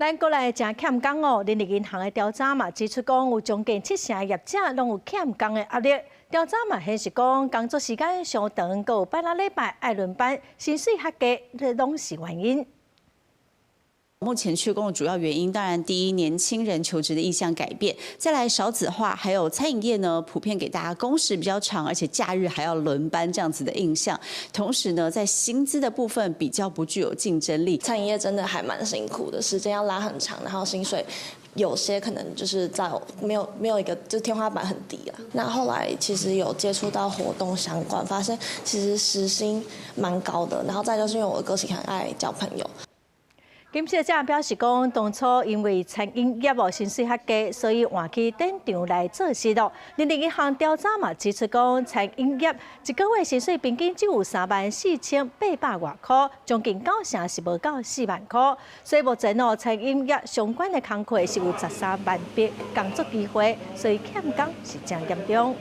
咱國內誠欠工哦，人力銀行的調查嘛指出講，有將近七成業者攏有欠工的壓力。調查嘛顯示講，工作時間傷長，閣有拜六禮拜愛輪班，薪水較低，這攏是原因。目前缺工的主要原因，當然第一，年輕人求職的意向改變；再來少子化，還有餐飲業呢，普遍給大家工時比較長，而且假日還要輪班這樣子的印象。同時呢，在薪資的部分比較不具有競爭力。餐飲業真的還蠻辛苦的，時間要拉很長，然後薪水有些可能就是在沒有一個就天花板很低啊。那後來其實有接觸到活動相關，發現其實時薪蠻高的，然後再就是因為我的個性很愛交朋友。金小姐表示講，當初因為餐飲業務薪水較低，所以換去展場來做事咯。人力銀行調查嘛指出講，餐飲業一個月薪水平均只有34,800外箍，將近九成是無夠4萬箍。所以目前哦，餐飲業相關的工課是有13萬筆工作機會，所以欠工是誠嚴重。